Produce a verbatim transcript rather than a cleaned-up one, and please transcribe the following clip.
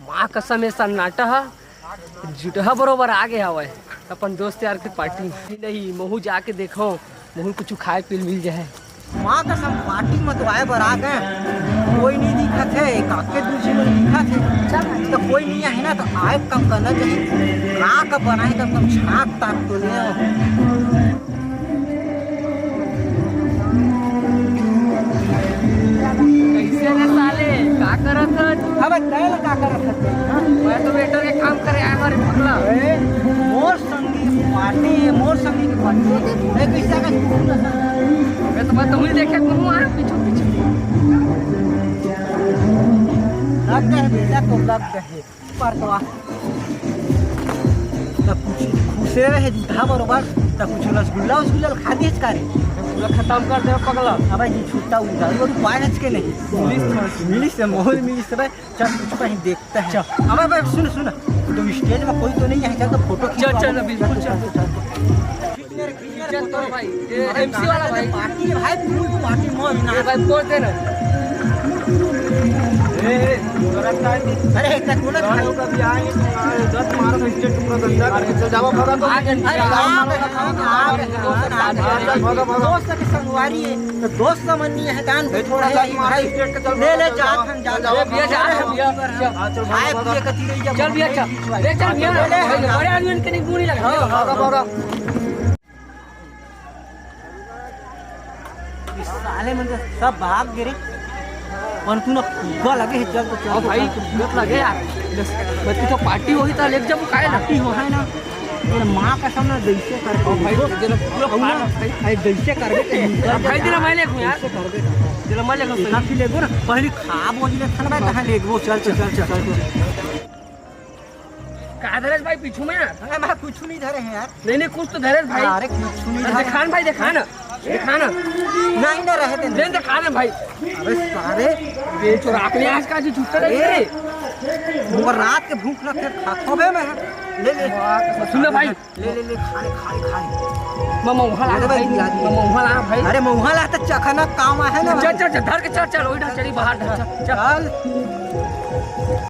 माँ कसम, ये सन्नाटा ह जुटहा बरोबर आ गे हवय अपन दोस्त यार के पार्टी। नहीं, महू जाके देखो, महू कुछ खाए पीए मिल जाए। माँ कसम, पार्टी म तो आए बर आ गए, कोई नहीं दिखत हे, एक आके दूसरी मन दिखत हे, तो कोई नहीं आहे ना, तो आए कम करना चाहिए। का का बनाए, कम कम छाक ताक तो ले आओ। कैसे रे साले, का करत हस? अबे तैं ल का करत हस? हाँ? मैं तो वेटर के काम करे आए हंव रे पगला। ए, मोर संगी के पार्टी हे, मोर संगी के पार्टी हे। ए, कैसे का? मैं तो, मैं तो हुई देखे को हूँ, आ, पीछू पीछू। लग गए बेटा, तो लग गए। पर तो आ। तब कुछ खुश रहे जुटहा बरोबर, तब कुछ रसगुल्ला उसगुल्ला खा दिए का रे? पूरा खत्म कर दे पगला। अबे जी छुट्टा उधार और उपाय है के नहीं? मिलिस थोड़ा सी। मिलिस से, माहौल मिलिस से भाई। चल कुछ कहीं देखते हैं। चल। अबे भाई सुन, सुन, तो स्टेज में कोई तो नहीं है, चल तो फोटो चल, खींचवा चल, ले। बिल्कुल, चल, चल, चल। चल। इज्जत करो भाई, ये अबे एमसी वाला भाई। पार्टी है भाई, फुल पार्टी मौज ना। ये भाई, बोल दे ना। ए, ए, अरे, एक बोला था। लोग अभी आए, तो दस मारो तो स्टेज पूरा गंदा करके चल जाओ, भगा तो। आ गए। अरे, आ गए, आ गए, आ गए। चल, भगा, भगा। दोस्त के संगवारी है, तो दोस्त का मन नहीं है, जान ए, थोड़ा थोड़ा सा ही मारो भाई। स्टेज के चल, ले, ले, भगा, जा, चल, हम जा। चल, ए, भैया, जा, भैया, जा। हाँ, चल, भगा, खाए भगा। पिए कती रही है, चल, भैया, चल। ले, चल, भैया, ले, ले, ले, बड़े आदमी के नहीं बुरी लगे। भगा, भगा, भगा। इस साले मन तो सब भाग गे रे। पर तू ना फुग्गा लगे है, चल तो चल। ओ भाई, फुग्गा लगे यार। बस, बस तू तो पार्टी होही त लेके जब काहे ना? पार्टी हो है ना। ये माँ का सामने जैसे कर ओ भाई, तेरा पूरा और ना, फाड़ भाई। अरे जैसे कर दे, अब भाई, तेरा मैं लेके हूँ यार। जैसे कर दे। तेरा मैं लेके हूँ। इतना भी लेगो ना, पहले खा बोल ले खाना भाई, कहाँ लेगो? चल, चल, चल, चल, चल। का धरे भाई पीछू में यार? अरे मैं कुछ नहीं धरे हैं यार। नहीं, नहीं, कुछ तो धरे भाई। अरे कुछ नहीं अरे धरे। दिखा ना भाई, दिखा ना, दिखा ना। नहीं ना रहे थे। नहीं, दिखा ना भाई। अबे सारे। ये चोरा अपने आज का जो जूता रहे ए, रे। वो रात के भूख लग के खा खो बे मैं। ले, ले। सुन ना भाई। ले, ले, ले, खा ले, खा ले, खा ले। मामा वहाँ ला ले भाई, भाई। मामा वहाँ ला भाई। अरे मैं वहाँ ला तो चखना काम है ना चल, भाई। चल, चल, धर के चल, चल, वही चल, चल, बाहर धर, चल, चल। चल।